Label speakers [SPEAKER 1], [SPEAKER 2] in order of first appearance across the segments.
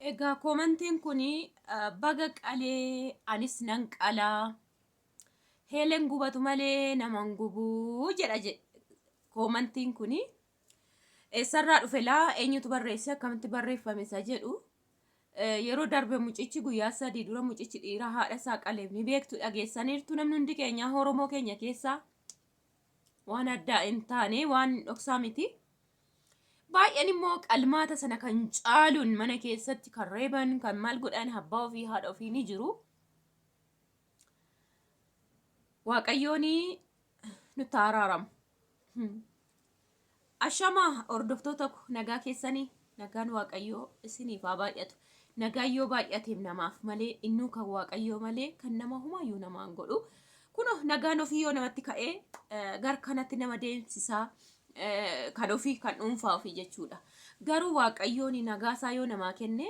[SPEAKER 1] Egaa koomantiin kun baga qalee anis nan qalaa heelen gubatu malee naman gubuu jedha koomantiin kun eessarraa dhufe laa eenyutu barreesse akkamitti barreeffame isa jedhu yeroo darbe mucichi guyyaa 3 dura mucichi dhiiraa haadha isaa qaleef ni beektu dhageessaniirtu namni hundi keenya Oromoo keenya keessaa waan addaa hin taane waan dhoksaa miti. Baay'een immoo qalmaata sana kan caaluun mana keessatti kan reeban kan maal godhan abbaa ofii haadha ofii ni jiru. Waaqayyoon nutti haa araaramu. Ashama hordoftoota ko nagaa keessanii nagaan waaqayyoo isiniif haa baay'atu. Nagaan yoo baay'ateef namaaf malee innuu kan waaqayyoo malee kan nama humaayyuu namaan godhu. Kuno nagaan ofii yoo namatti ka'ee gar kanatti nama deemsisaa kan ofii kan dhuunfaa ofii jechuudha. Garuu waaqayyoon nagaa isaa yoo namaa kenne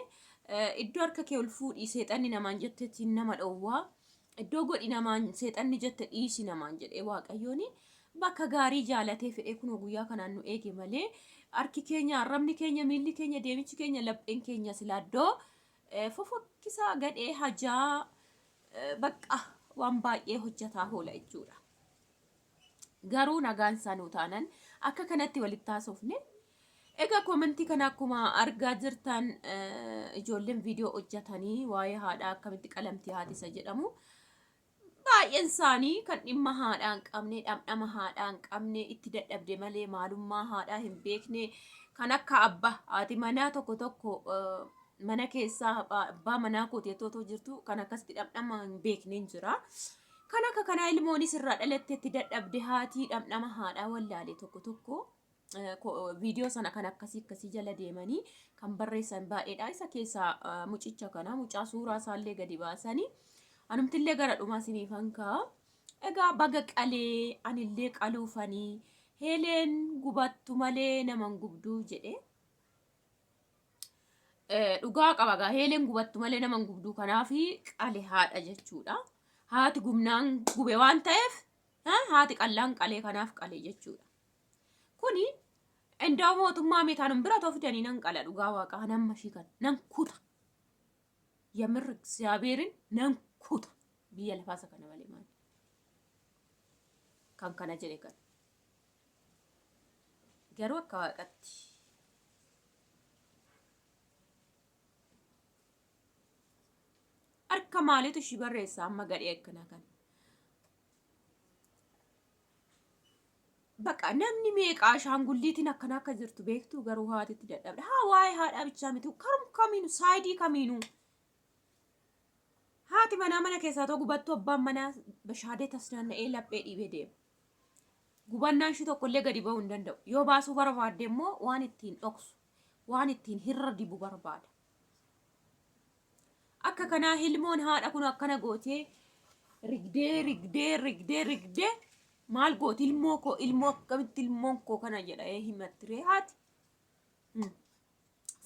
[SPEAKER 1] iddoo harka kee ol fuudhii seexanni namaan jettetti nama dhowwaa. Iddoo godhi namaan seexanni jette dhiisi namaan jedhee waaqayyoon bakka gaarii jaalatee fedhee kunoo guyyaa kanaan nu eege malee harki keenya arrabni keenya miilli keenya deemichi keenya lapheen keenya silaa iddoo fofokkisaa gadhee hajaa bakka waan baay'ee hojjataa oola jechuudha. Garuu nagaan isaa nuu taanan akka kanatti walitti haasofne. Egaa koomentii kana akkuma argaa jirtan ijoolleen viidiyoo hojjetanii waa'ee haadhaa akkamitti qalamti haati isa jedhamu. Baay'een isaanii kan dhimma haadhaa hin qabne, dhamdhama haadhaa hin qabne, itti dadhabde malee maalummaa haadhaa hin beekne kan akka abba haati manaa tokko tokko mana keessaa abbaa manaa kooti otoo jirtu kan akkasitti dhamdhama hin beekne hin jira. Kan akka kanaa ilmoonis irraa dhalatte itti dadhabde haatii dhamdhama haadhaa wallaale tokko tokko viidiyoo sana kan akkasii akkasii jala deemanii kan barreessan baay'eedha. Isa keessaa mucicha kana mucaa suuraa isaallee gadi baasanii anumtillee gara dhumaa isiniifan ka'a. Egaa baga qalee anillee qaluufanii heeleen gubattu malee naman gubduu jedhe. Dhugaa qaba gaa heeleen gubattu malee nama hin gubduu kanaaf qale haadha jechuudha. Haati gubnaan gube waan ta'eef haati qallaan qalee kanaaf qale jechuudha. Kuni indaa mootummaa meetaan bira too fidanii nan qala dhugaa waaqaa nan mashii kan nan kuta. Yamir Egzaabeerin nan kuta biyya lafaasa kana malee maali. Kan kana jedhe kan. Garuu akka waaqatti. Harka maaliitu ishii barreessa amma gadhee akkanaa kana. Baqa namni meeqa ashaangulliitiin akkana akka jirtu beektu garuu haatitti dadhabde. Haa waa'ee haadhaa bichaa miti karum kamiinu saayidii kamiinuu. Haati manaa mana keessaa too gubattuu abbaan manaa bashaadee tasnaanna'ee laphee dhiibee deema. Gubannaan ishii tokkollee gadi ba'uu hin danda'u. Yoo baasuu barbaadde immoo waan ittiin dhoksu, waan ittiin hirra dibu barbaada. Akka kanaa hilmoon haadha kun akkana gootee rigdee rigdee rigdee rigdee maal gooti ilmoo koo ilmoo akkamitti ilmoon koo kana jedha ee himattiree haati.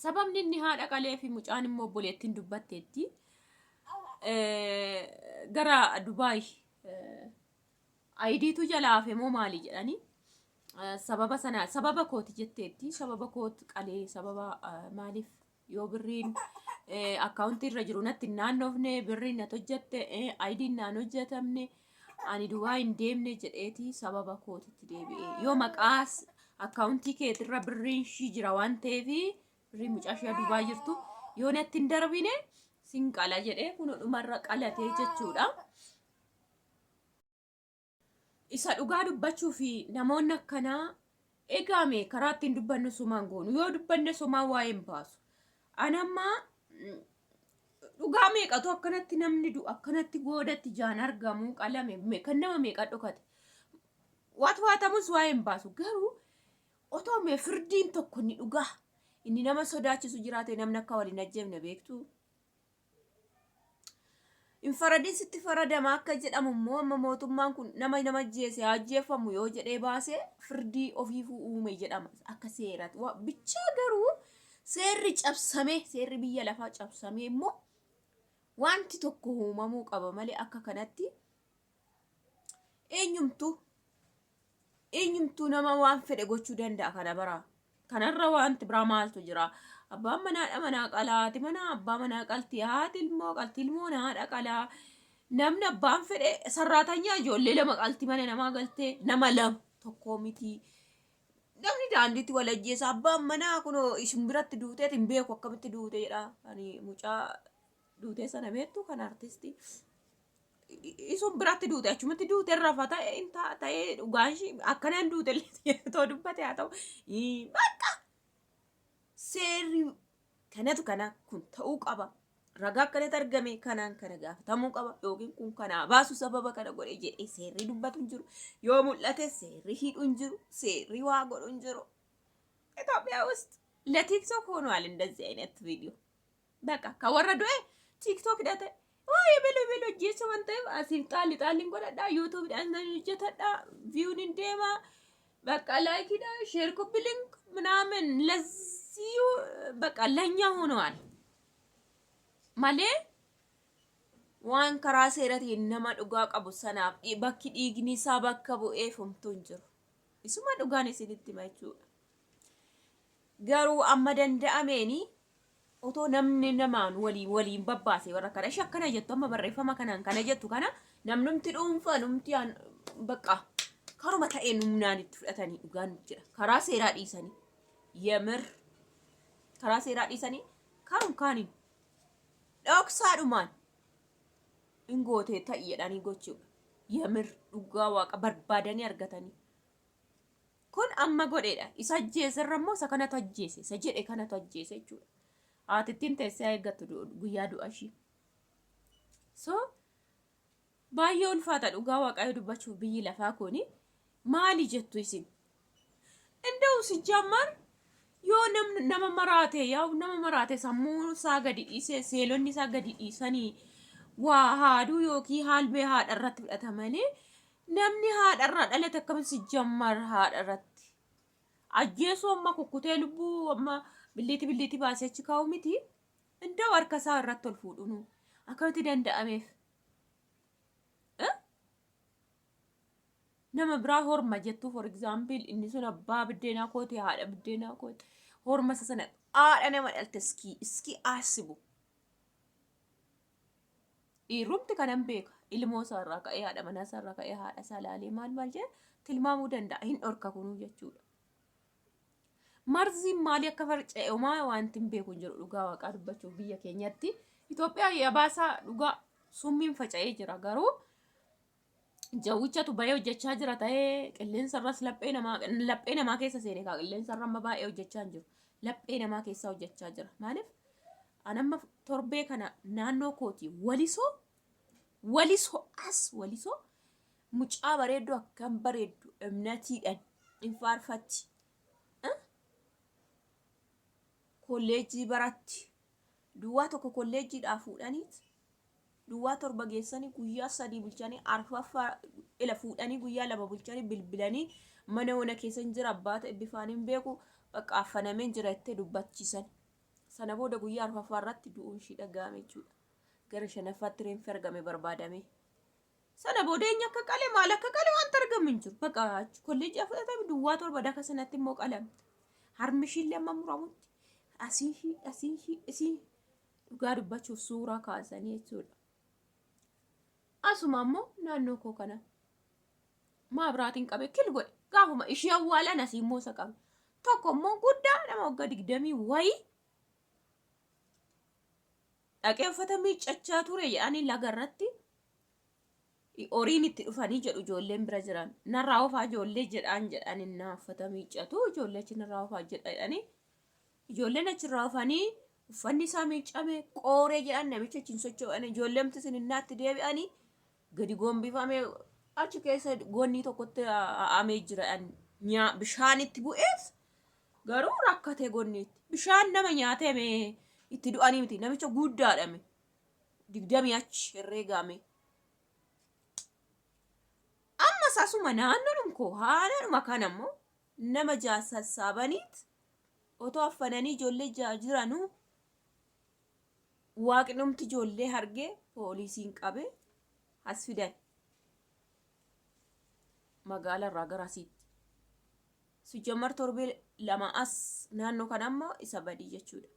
[SPEAKER 1] Sababni inni haadha qalee fi mucaan immoo obboleettiin dubbatteetti. Gara Dubaay Ayidiitu jalaa hafe moo maali jedhanii sababa sana sababa kooti jetteetti sababa kooti qalee sababa maaliif yoo birriin akkaawuntii irra jiru natti hin naannofne birriin natti hojjette ayidiin naan hojjetamne ani Dubaay hin deemne jedheeti sababa kootitti deebi'e yoo maqaas akkaawuntii keetirra birriin ishii jira waan ta'eef birrii mucaa ishee Dubaay jirtu yoo natti hin darbine sin qala jedhee kun dhumarra qalatee jechuudha. Isa dhugaa dubbachuu fi namoonni akkanaa egaa mee karaa ittiin dubbannu sumaan goonu yoo dubbanne sumaan waa'ee hin baasu. Ani amma dhugaa meeqatu akkanatti namni du'u akkanatti goodatti jaan argamu qalame kan nama meeqa dhokate. Waat waatamus waa'ee hin baasu garuu otoo mee firdiin tokko inni dhugaa inni nama sodaachisu jiraate namni akka wal hin ajjeefne beektuu. Hin faradin sitti faradama akka jedhamu immoo amma mootummaan kun nama nama ajjeese haa ajjeefamu yoo jedhee baase firdii ofiifuu uume jedhama akka seeraatti. Bichaa garuu seerri cabsamee seerri biyya lafaa cabsamee immoo wanti tokko uumamuu qaba malee akka kanatti eenyumtuu eenyumtuu nama waan fedhe gochuu danda'a kana baraa. Kanarra wanti biraa maaltu jira? Abbaan manaa haadha manaa qalaa, haati manaa abbaa manaa qalti, haati ilmoo qalti, ilmoon haadha qalaa. Namni abbaan fedhe sarraatanyaa ijoollee lama qalti mana namaa galtee nama lama tokkoo miti. Namni daandiitti wal ajjeesa. Abbaan manaa kunoo isin biratti duuteet hin beeku akkamitti duute jedha. Ani mucaa duutee sana beektu kan artistii. Isun biratti duute achumatti duute rafa ta'e hin ta'ee dhugaan ishii akkanaan duute illee too dubbate haa ta'u. Bakka seerri kanatu kana kun ta'uu qaba. Ragaa akkanatti argame kanaan kana gaafatamuu qaba yookiin kun kanaa baasu sababa kana godhe jedhee seerri dubbatu hin jiru. Yoo mul'ate seerri hidhu hin jiru. Seerri waa godhu hin jiru. ኢትዮጵያ ውስጥ ለቲክቶክ ሆኗል እንደዚህ አይነት ቪዲዮ። በቃ ከወረ du'e TikTok hidhate waa'ee beloo beloo jecha waan ta'eef asiif xaalli xaalliin godhadha YouTubedhaan nan hojjetadha viewun hin deema በቃ like ሂዳ share copy link ምናምን ለዚሁ በቃ ለኛ ሆነዋል malee waan karaa seeratiin nama dhugaa qabu sanaaf bakki dhiigni isaa bakka bu'eef homtuu hin jiru. Isuma dhugaan isinitti hima jechuudha. Garuu amma danda'ameeni otoo namni namaan waliin waliin babbaase warra kana ishee akkana jettu amma barreeffama kanaan kana jettu kana namnumti dhuunfaa numti bakka karuma ta'een humnaan itti fudhatanii dhugaan jira. Karaa seeraa dhiisanii yemir karaa seeraa dhiisanii karum kaaniin dhoksaadhumaan hin gootee ta'i jedhanii gochuudha. Yemir dhugaa waaqa barbaadanii argatanii. Kun amma godheedha. Isa ajjeese irra immoo isa kanatu ajjeese. Isa jedhe kanatu ajjeese jechuudha. Haatittiin teessee eeggattu guyyaa du'a ishii. So baay'ee ulfaata dhugaa waaqayyo dubbachuuf biyyi lafaa kuni maali jettu isin? እንደው ሲጀመር yoo namni nama maraate yaa nama maraate sammuu isaa gadi dhiisee seelonni isaa gadi dhiisanii waa haaduu yookiin haalbee haadha irratti fudhata malee namni haadha irraa dhalate akkamitti ሲጀመር haadha irratti ajjeesuu amma kukkutee lubbuu amma billiiti billiiti baasee achi kaa'u miti እንደው harka isaa irratti ol fuudhunu akkamitti danda'ameef? Nama biraa horma jettu, for example, inni sun abbaa biddeenaa kooti, haadha biddeenaa kooti, horma isa sana haadha nama dhalte iskii aasibu. Dhiirumti kanan beeka ilmoo isaa irraa ka'ee haadha manaa isaa irraa ka'ee haadha isaa laalee maal maal jedhe tilmaamuu danda'a hin dhorka kunuu jechuudha. Marziin maalii akka farca'e homaa wanti hin beeku hin jiru dhugaa waaqaa dubbachuuf biyya keenyatti. Itoophiyaa yabaasaa dhugaa summiin faca'ee jira garuu jawwichatu bahee hojjechaa jira ta'ee qilleensa irras laphee namaa keessa seene kaa qilleensa irra amma baay'ee hojjechaa hin jiru. Laphee namaa keessa hojjechaa jira. Maaliif? An amma torbee kana naannoo kooti Walisoo Walisoo as Walisoo mucaa bareeddu akkam bareeddu እምነtiidhaan hin faarfatti. Kolleejjii baratti duwwaa tokko kolleejjiidhaa fuudhaniit duwwaa 7 geessanii guyyaa 3 bulchanii arfaffaa ila fuudhanii guyyaa 2 bulchanii bilbilanii mana wana keessa hin jira abbaa ta'e bifaan hin beeku bakka affanamee jira jettee dubbachiisan. Sana booda guyyaa arfaffaa irratti du'uun ishii dhaga'ame jechuudha. Gara shanaffaatti reenfi argame barbaadame. Sana booda eenyu akka qale maal akka qale wanta argamu hin jiru. Bakka kolleejjii fudhatame duwwaa 7 daka sanatti immoo qalamte. Harmi ishiillee amma muramutti asii ishii asii ishii isii dhugaa dubbachuuf suuraa kaasanii jechuudha. Asuma immoo naannoo koo kana maabiraatiin qabe kil godhe gaafuma ishee awwaalan asii immoo isa qabe. Tokko immoo guddaa nama waggaa 20 wayii dhaqee uffata miiccachaa ture jedhanii laga irratti horiin itti dhufanii jedhu ijoolleen bira jiran. Narraa oofaa ijoollee jedhaan jedhan innaa uffata miiccatu ijoollee achi narraa oofaa jedhanii ijoolleen achirraa oofanii uffanni isaa miiccame qooree jedhan namicha achiin socho'an ijoolleen isin innaatti deebi'anii gadi gombifamee achi keessa gonnii tokkotti ha'amee jira bishaanitti bu'ees garuu rakkatee gonniitti bishaan nama nyaatee itti du'anii miti namicha guddaadhame 20 achi herreegame. Ammas asuma naannoodhum koo haadhuma kana immoo nama ja'a sassaabaniit otoo affananii ijoollee ja'a jiranuu waaqnumti ijoollee hargee poolisiin qabe as fidan magaala irraa gara asiitti. ሲጀመር torbee 2 as naannoo kana ammoo isa badii jechuudha.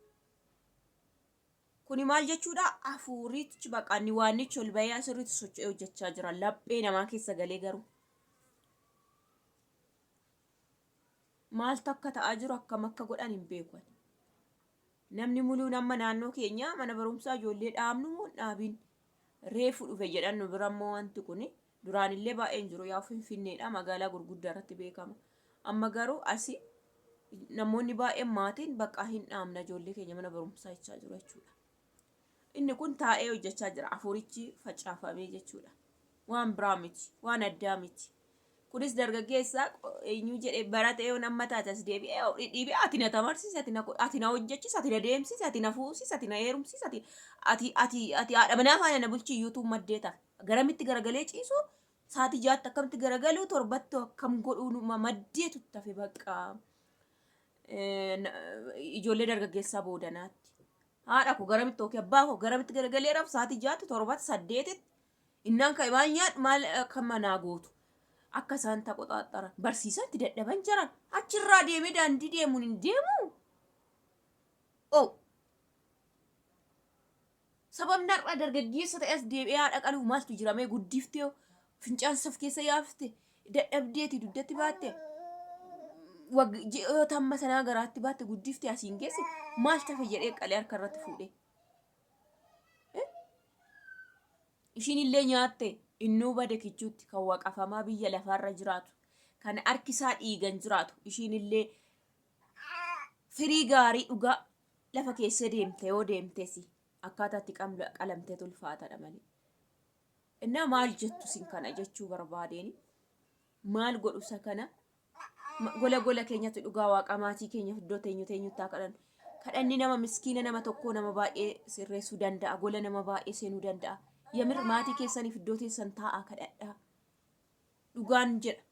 [SPEAKER 1] Kuni maal jechuudha? Hafuurichi baqa inni waannichi ol bahee asirratti socho'ee hojjechaa jira. Laphee namaa keessa galee garuu. Maaltu akka ta'aa jiru akkam akka godhan hin beeku ani. Namni muluun amma naannoo keenya mana barumsaa ijoollee dhaabnu moo hin dhaabiin reefu dhufe jedhan nu bira immoo wanti kun duraan illee baay'een jiru yaa finfinneedha magaalaa gurguddaa irratti beekama. Amma garuu asi namoonni baay'een maatiin bakka hin dhaabna ijoollee keenya mana barumsaa jechaa jiru jechuudha. Inni kun taa'ee hojjechaa jira hafuurichi facaafamee jechuudha. Waan biraa miti waan addaa miti. Kunis dargaggeessa eenyu jedhee barate yoo nama taate as deebi'ee dhidhiibee ati na tamarsiisi ati na ati na hojjechiisi ati na deemsisi ati na fuusisi ati na heerumsiisi ati ati ati ati haadha manaa faana na bulchi iyyuutu maddee ta'a. Garamitti garagalee ciisu sa'aatii jaatti akkamitti garagaluu torbatti akkam godhuu numa maddeetu tafe bakka ijoollee dargaggeessaa boodanaatti. Haadha koo garamitti yookiin abbaa koo garamitti garagalee rafu sa'aatii jaatti torbatti saddeetitti Innaan ka'e maal nyaadhu maal akka manaa gootu akka isaan taqoxaaxxaran barsiisan itti dadhaban jiran achirraa deemee daandii deemuun hin deemu. Oh. Sababni har'a dargaggeessa ta'e as deebi'ee haadha qaluuf maaltu jira mee guddiftee fincaan saf keessa yaafte dadhabdeeti dugdatti baatte ji'oota amma sanaa garaatti baatte guddiftee asiin geesse maal tafe jedhee qalee harka irratti fuudhee. Ishiin illee nyaatte innuu bade kichuutti kan waqafamaa biyya lafaarra jiraatu kan harki isaa dhiigan jiraatu ishiin illee firii gaarii dhugaa lafa keessa deemte yoo deemtesi akkaataa itti qalamtee tulfaatadha malee. Innaa maal jettu isin kana jechuu barbaadeeni maal godhu isa kana Gola gola keenyatti dhugaa waaqa maatii keenya iddoo teenyu teenyutti haa kadhannu. Kadhanni nama miskiina nama tokkoo nama baay'ee sirreessuu danda'a. Gola nama baay'ee seenuu danda'a. Yamir maatii keessaniif iddoo teessan taa'aa kadhadhaa. Dhugaan jedha.